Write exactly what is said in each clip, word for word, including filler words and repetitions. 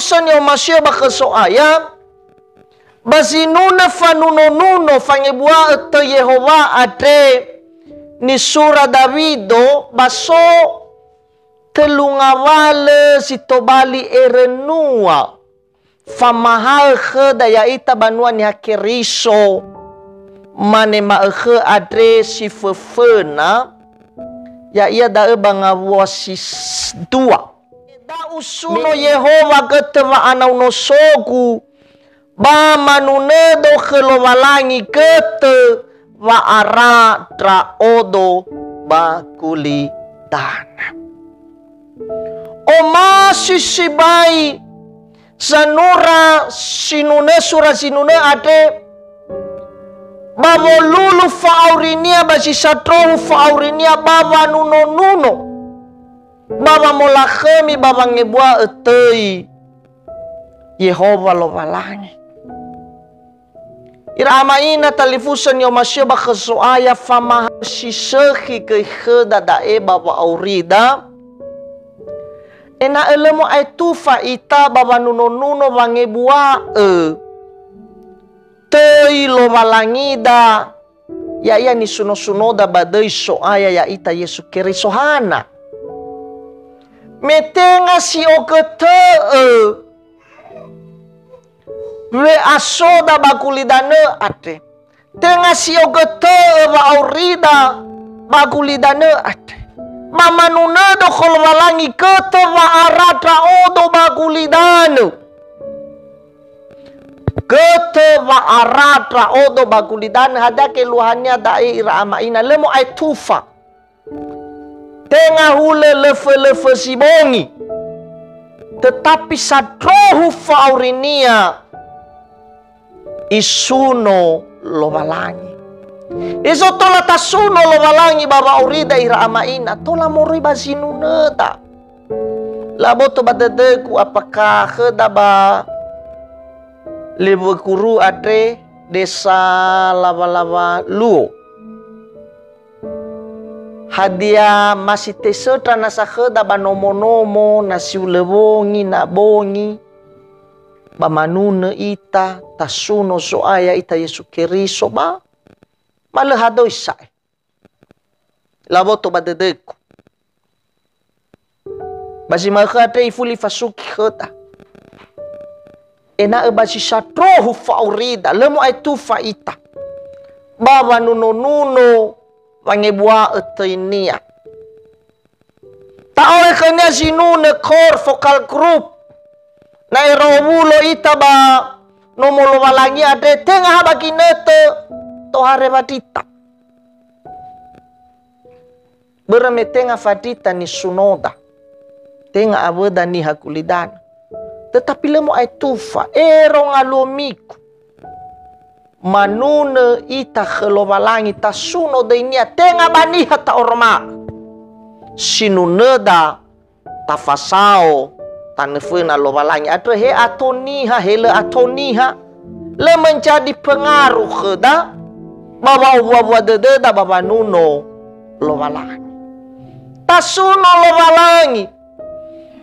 Sö ni'omasi'ö ba khö So'aya, ba zinunö fanunonuno fangebua'ö töi Yehowa andre nisura Dawido, ba so tölu ngawalö si tobali erönua famahaö khöda ya'ita banua Niha Keriso, mane ma'ökhö andre si föföna, ya'ia da'ö ba ngawua si s-, dua. Da usuno Yehowa götö wa'anaunosogu, ba manunödo khö Lowalangi götö wa'ara ndra'odo ba gulidanö. Omasi sibai zanura sinunö, sura zinunö andre, ba wolulu fa'aurinia ba zi sandrohu fa'aurinia ba wanunonuno, ba wamolakhömi ba wangebua'ö töi Yehowa Lowalangi. Ira ama ina talifusö ni'omasi'ö ba khö So'aya, famahaö si sökhi göi khöda da'e ba wa'aurida, ena'ö lö mo'aetufa ita ba wanunonuno wangebua'ö töi Lowalangida, ya'ia nisunosunoda ba döi So'aya ya'ita Yesu Keriso. Hana? Me tenga si ogötö'ö we'asoda ba gulidanö andre. Tenga si ogötö'ö wa'aurida ba gulidanö andre. Ba manunödo khö Lowalangi götö wa'ara ndra'odo ba gulidanö. Götö wa'ara ndra'odo ba gulidanö, hadia geluahania da'e ira ama ina? Lö mo'aetufa. Tenga hulö löfölöfö si bongi, tetapi sandrohu fa'aurinia isuno Lowalangi. Ezo tola tasuno Lowalangi ba wa'aurida ira ama ina, tola moroi ba zinunöda. Laboto ba dödögu, apakah khöda ba lewö guru andre, desa Lawalawa Luo. Hadia masi tesöndra nasa khöda ba nomo-nomo, na si ulö wongi, na bongi, ba manunö ita, tasuno Zo'aya ita Yesu Keriso ba, ma lö hadöi sa'ae. Laboto ba dödögu. Ba zi ma'ökhö andre ifuli fasugi khöda. Ena'ö ba zi sandrohu fa'aurida, lö mo'aetufa ita. Ba wanunonuno wangebua'ö töinia. Ta'ohe khönia zinunö core focal group. Na ero owulo ita ba nomo Lowalangi andre, tenga ha ba ginötö tohare wandrita. Börö me tenga fandrita nisunoda, tenga awöda niha gulidanö. Tetapi lö mo'aetufa, ero ngaluo migu. Manunö ita khö Lowalangi, tasuno döinia, tenga ba niha ta'oroma'ö. Sinunöda tafasao tanö föna Lowalangi. Andrö he ato niha, he lö ato niha, lö menjadi pengaruh khöda, ba wa'owua-wua dödöda ba wanuno Lowalangi. Tasuno Lowalangi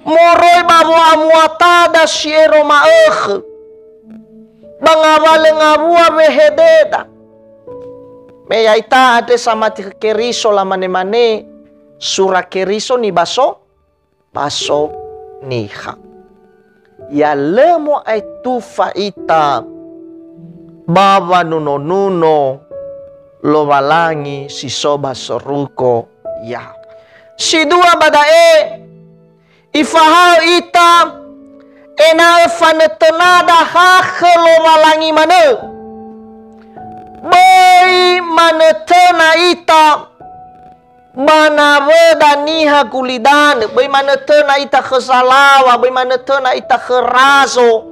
moroi ba wo'amuatada si ero ma'ökhö, ba ngawalö ngawua wehededa. Me ya'ita andre samati khö Keriso, lamane-mane sura Keriso nibaso, baso niha. Ya lö mo'aetufa ita ba wanunonuno Lowalangi si so ba sorugo, ya. Si dua ba da'e, ifahaö ita ena'ö fanötönada ha khö Lowalangi manö. Böi manötöna ita ba nawöda niha gulidanö, böi manötöna ita khö zalaŵa, böi manötöna ita khö razo,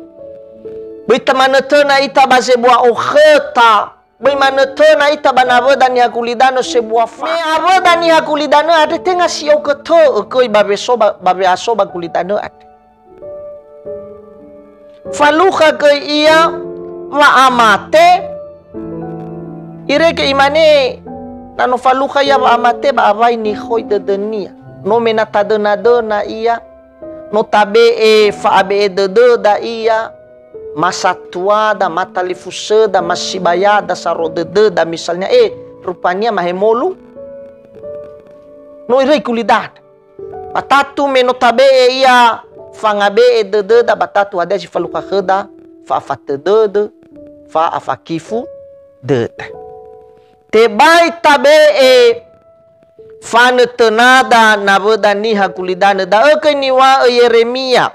böi ta-, manötöna ita ba zebua okhöta, böi manötöna ita ba nawöda niha gulidanö sebua fa-, me awöda niha gulidanö andre tenga si ogötö'ö göi ba weso ba, ba we'aso ba gulidanö andre. Falukha göi ia wa'amate. Irege imane, na no falukha ia wa'amate ba awai nikhoi dödönia. No me na tadönadöna ia, No tabe'e fa'abe'e dödöda ia, masatuada, matalifusöda, masibayada, saro dödöda, misalnya, eh, rupania mahemolu. No iröi gulidanö. Ba tatu me no tabe'e ia fangabe'e dödöda, ba tatu hadia si falukha khöda, fa'afatö dödö, fa'afakifu dödö. Tebai tabe'e fanötönada nawöda niha gulidanö. Da'ö göi niŵa'ö Yeremia.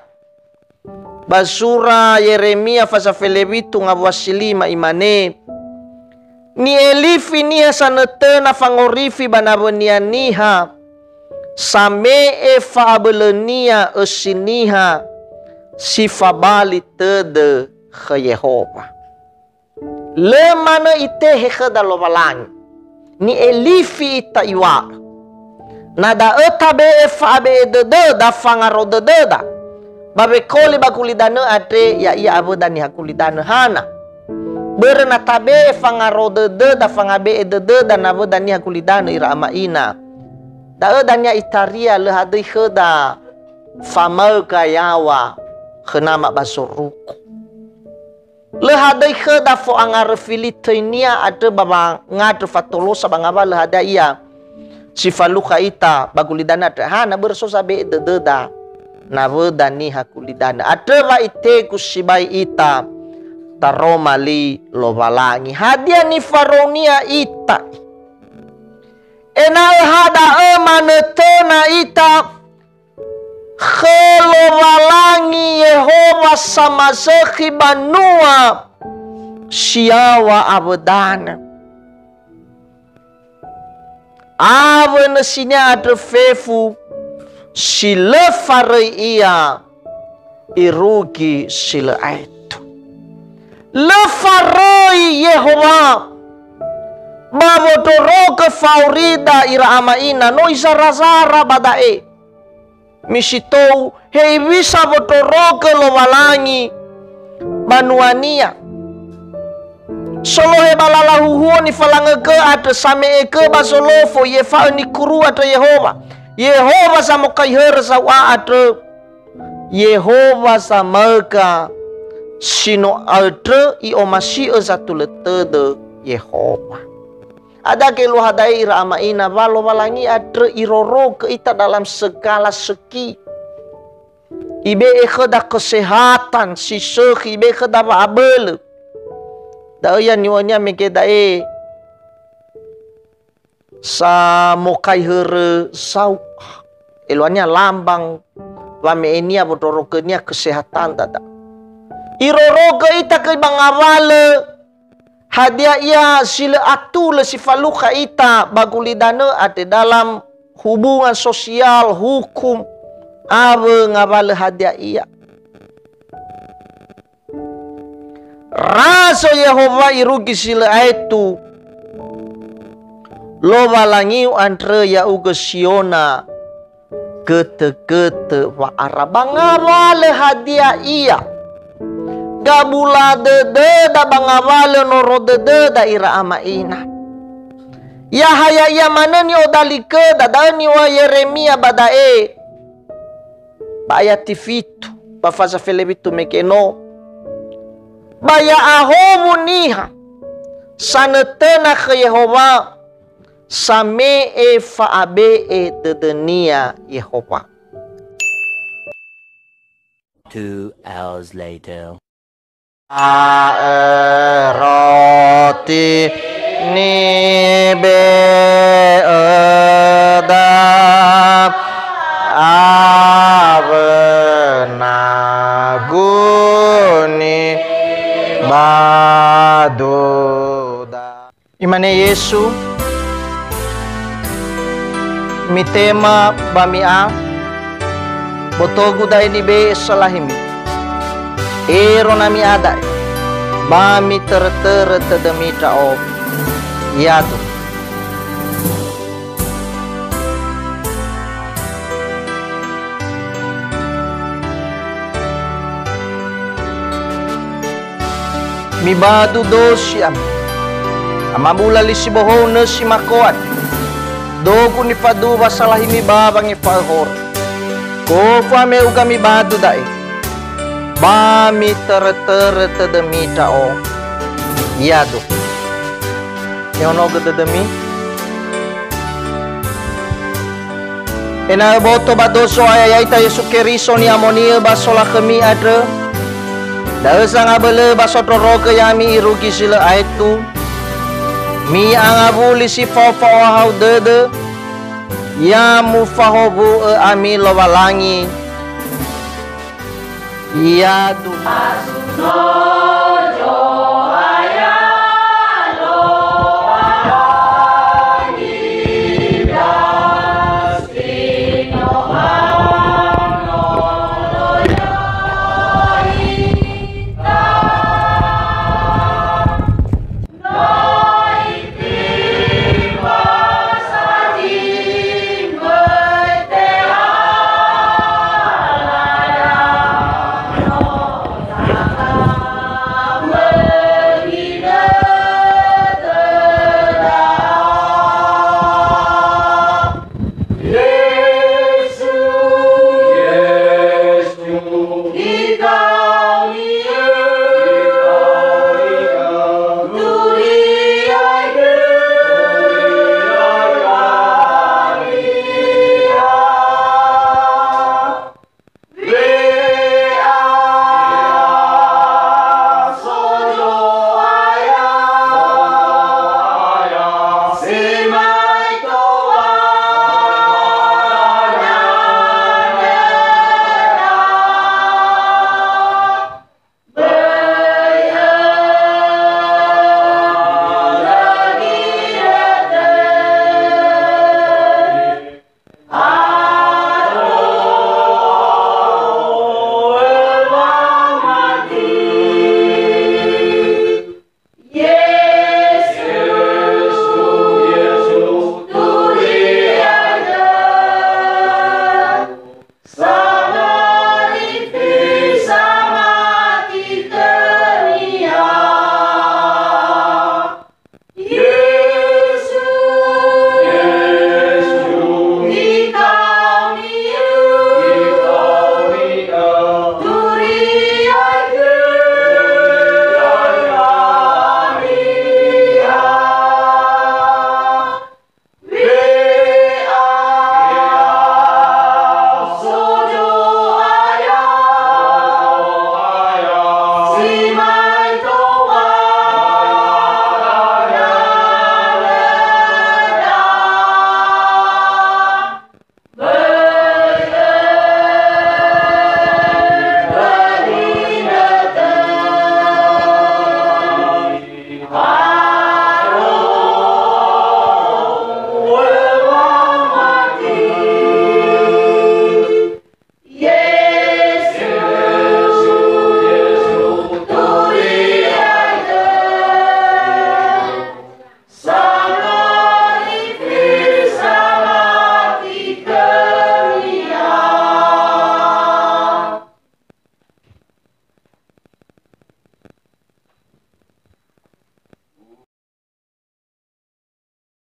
Ba zura Yeremia faza felewitu ngawua si lima imane, "Ni'elifi niha sanötöna fangorifi ba nawönia niha, same'e fa'abölönia ösi niha si fabali tödö khö Yehowa." Lö manö itehe khöda Lowalangi. Ni'elifi ita iŵa'ö. Na da'ö tabe'e fa'abe'e dödöda, fangaro dödöda, ba wekoli ba gulidanö andre, ya'ia awöda niha gulidanö, hana? Börö na tabe'e fangaro dödöda, fangabe'e dödöda nawöda niha gulidanö ira ama ina. Da'ö dania itaria lö hadöi khöda famaöga yaŵa khö nama ba zorugo. Lö hadöi khöda fo'angarö fili töinia andrö ba wangandrö fatolosa ba ngawalö hadia ia si falukha ita ba gulidanö andrö. Hana? Börö so zabe'e dödöda nawöda niha gulidanö. Andrö wa itegu sibai ita taroma li Lowalangi. Hadia nifarou-Nia ita? Ena'ö ha da'ö manötöna ita khö Lowalangi Yehowa samazökhi banua si yaŵa awödanö. Awö nösinia andrö fefu si lö faröi ia irugi si lö aetu. Lö faröi Yehowa ba wondrorogö fa'aurida ira ama ina, no izarazara ba da'e. Misi tou, hewisa wondrorogö Lowalangi banua-Nia. Solohe ba lala huhuo nifalangögö andrö, same'egö ba zolofo, i'efa'ö nikuru andrö Yehowa. Yehowa zamokai hörö zau'a andrö. Yehowa zamaöga si no andrö i'omasi'ö zatulö tödö Yehowa. Hadia geluaha da'e ira ama ina, wa Lowalangi andrö irorogö ita dalam segala segi. Ibe'e khöda kesehatan si sökhi, ibe'e khöda wa'abölö. Da'ö ya niŵa'önia mege da'e samokai hörö zau'a. Eluahania lambang wame'enia wondrorogönia kesehatanda da'ö. Irorogö ita göi ba ngawalö hadia ia si lö atulö si falukha ita ba gulidanö andre, dalam hubungan sosial, hukum, awö ngawalö hadia ia. Razo Yehowa irugi si lö aetu. Lowalangiu andrö ya'ugö Siona, götö-götö wa'ara ba ngawalö hadia ia. Gabula dödöda ba ngawalö noro dödöda ira ama ina. Yahaya ia manö ni'odaligöda, da'ö niŵa'ö Yeremia ba da'e. Ba ayati fitu, ba faza felewitu mege no. Ba ya'ahowu niha sanötöna khö Yehowa, same'e fa'abe'e dödönia Yehowa. Two hours later. Da'ö roti nibe'öda awö nagu nibaduda. Imane Yesu, "Mitema ba mi'a, boto-Gu da'e nibe'e salahimi. Ero na mi'a da'e, ba mitörö-törö tödömi Ndra'o." Yadu. Mibadu dosi ami. Amabula li si bohou nösi mako andre. Do-Gu nifaduhu wasalahimi ba wangefa'ö horö. Gofu ame'u gamibadu da'e, ba mitörö-törö tödömi ndra'o. Yadu. Mehonogö dödömi. Ena'ö boto ba do Zo'aya ya'ita Yesu Keriso ni'amoni'ö ba solakhömi andrö, da'ö sangabölö ba sondrorogö ya'ami irugi zi lö aetu, mi'angawuli si fao fa'ohahau dödö, ya mufahowu'ö ami Lowalangi. Yadu.